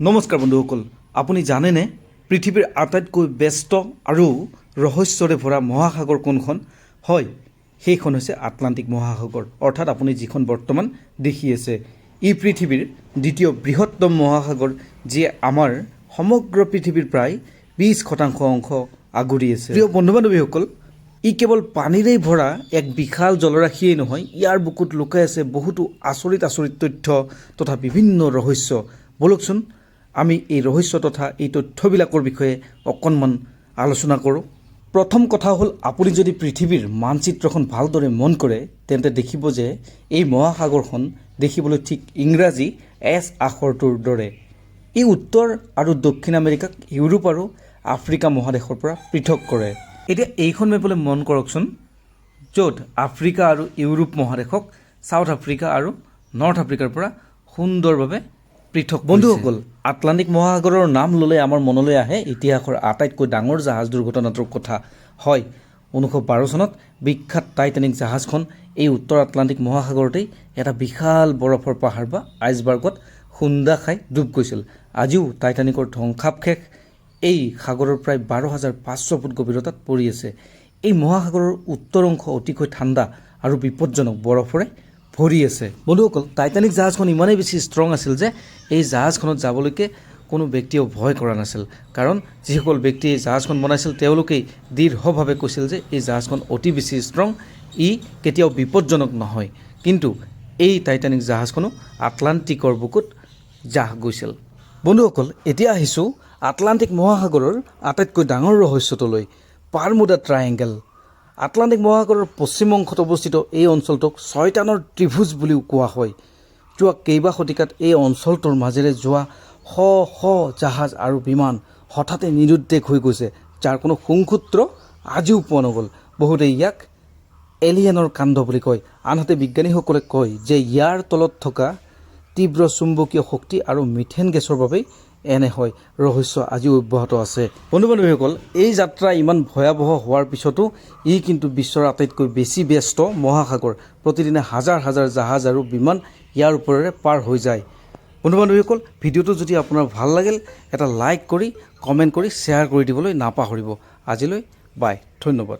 নমস্কাৰ বন্ধুসকল, আপুনি জানেনে পৃথিৱীৰ আটাইতকৈ ব্যস্ত আৰু ৰহস্যৰে ভৰা মহাসাগৰ কোনখন হয়? সেইখন হৈছে আটলাণ্টিক মহাসাগৰ, অৰ্থাৎ আপুনি যিখন বৰ্তমান দেখি আছে। ই পৃথিৱীৰ দ্বিতীয় বৃহত্তম মহাসাগৰ, যিয়ে আমাৰ সমগ্ৰ পৃথিৱীৰ প্ৰায় 20% অংশ আগুৰি আছে। প্ৰিয় বন্ধু বান্ধৱীসকল, ই কেৱল পানীৰেই ভৰা এক বিশাল জলৰাশিয়েই নহয়, ইয়াৰ বুকুত লুকাই আছে বহুতো আচৰিত আচৰিত তথ্য তথা বিভিন্ন ৰহস্য। ব'লকচোন, আমি এই ৰহস্য তথা এই তথ্যবিলাকৰ বিষয়ে অকণমান আলোচনা কৰোঁ। প্ৰথম কথা হ'ল, আপুনি যদি পৃথিৱীৰ মানচিত্ৰখন ভালদৰে মন কৰে, তেন্তে দেখিব যে এই মহাসাগৰখন দেখিবলৈ ঠিক ইংৰাজী এছ আখৰটোৰ দৰে। ই উত্তৰ আৰু দক্ষিণ আমেৰিকাক ইউৰোপ আৰু আফ্ৰিকা মহাদেশৰ পৰা পৃথক কৰে। এতিয়া এইখন মেপলৈ মন কৰকচোন, য'ত আফ্ৰিকা আৰু ইউৰোপ মহাদেশক চাউথ আফ্ৰিকা আৰু নৰ্থ আফ্ৰিকাৰ পৰা সুন্দৰভাৱে পৃথক। বন্ধুসকল, আটলাণ্টিক মহাসাগৰৰ নাম ল'লে আমাৰ মনলৈ আহে ইতিহাসৰ আটাইতকৈ ডাঙৰ জাহাজ দুৰ্ঘটনাটোৰ কথা। হয়, 1912 চনত বিখ্যাত টাইটানিক জাহাজখন এই উত্তৰ আটলাণ্টিক মহাসাগৰতেই এটা বিশাল বৰফৰ পাহাৰ বা আইচবাৰ্গত খুন্দা খাই ডুব গৈছিল। আজিও টাইটানিকৰ ধ্বংসাৱশেষ এই সাগৰৰ প্ৰায় 12,500 ফুট গভীৰতাত পৰি আছে। এই মহাসাগৰৰ উত্তৰ অংশ অতিকৈ ঠাণ্ডা আৰু বিপদজনক বৰফৰে ভৰি আছে। বন্ধুসকল, টাইটানিক জাহাজখন ইমানেই বেছি ষ্ট্ৰং আছিল যে এই জাহাজখনত যাবলৈকে কোনো ব্যক্তিয়েও ভয় কৰা নাছিল, কাৰণ যিসকল ব্যক্তিয়ে এই জাহাজখন বনাইছিল, তেওঁলোকেই দৃঢ়ভাৱে কৈছিল যে এই জাহাজখন অতি বেছি ষ্ট্ৰং, ই কেতিয়াও বিপদজনক নহয়। কিন্তু এই টাইটানিক জাহাজখনো আটলাণ্টিকৰ বুকুত জাহ গৈছিল। বন্ধুসকল, এতিয়া আহিছোঁ আটলাণ্টিক মহাসাগৰৰ আটাইতকৈ ডাঙৰ ৰহস্যটোলৈ, বাৰ্মুডা ট্ৰায়েংগেল। আটলাণ্টিক মহাসাগৰৰ পশ্চিম অংশত অৱস্থিত এই অঞ্চলটোক ছয়তানৰ ত্ৰিভুজ বুলিও কোৱা হয়। যোৱা কেইবা শতিকাত এই অঞ্চলটোৰ মাজেৰে যোৱা শ শ জাহাজ আৰু বিমান হঠাতে নিৰুদ্দেশ হৈ গৈছে, যাৰ কোনো শুংসূত্ৰ আজিও পোৱা নগ'ল। বহুতে ইয়াক এলিয়েনৰ কাণ্ড বুলি কয়, আনহাতে বিজ্ঞানীসকলে কয় যে ইয়াৰ তলত থকা তীব্ৰ চুম্বকীয় শক্তি আৰু মিথেন গেছৰ বাবেই এনে হয়। ৰহস্য আজিও অব্যাহত আছে। বন্ধু বান্ধৱীসকল, এই যাত্ৰা ইমান ভয়াৱহ হোৱাৰ পিছতো ই কিন্তু বিশ্বৰ আটাইতকৈ বেছি ব্যস্ত মহাসাগৰ। প্ৰতিদিনে হাজাৰ হাজাৰ জাহাজ আৰু বিমান ইয়াৰ ওপৰেৰে পাৰ হৈ যায়। বন্ধু বান্ধৱীসকল, ভিডিঅ'টো যদি আপোনাৰ ভাল লাগিল, এটা লাইক কৰি, কমেণ্ট কৰি, শ্বেয়াৰ কৰি দিবলৈ নাপাহৰিব। আজিলৈ বাই, ধন্যবাদ।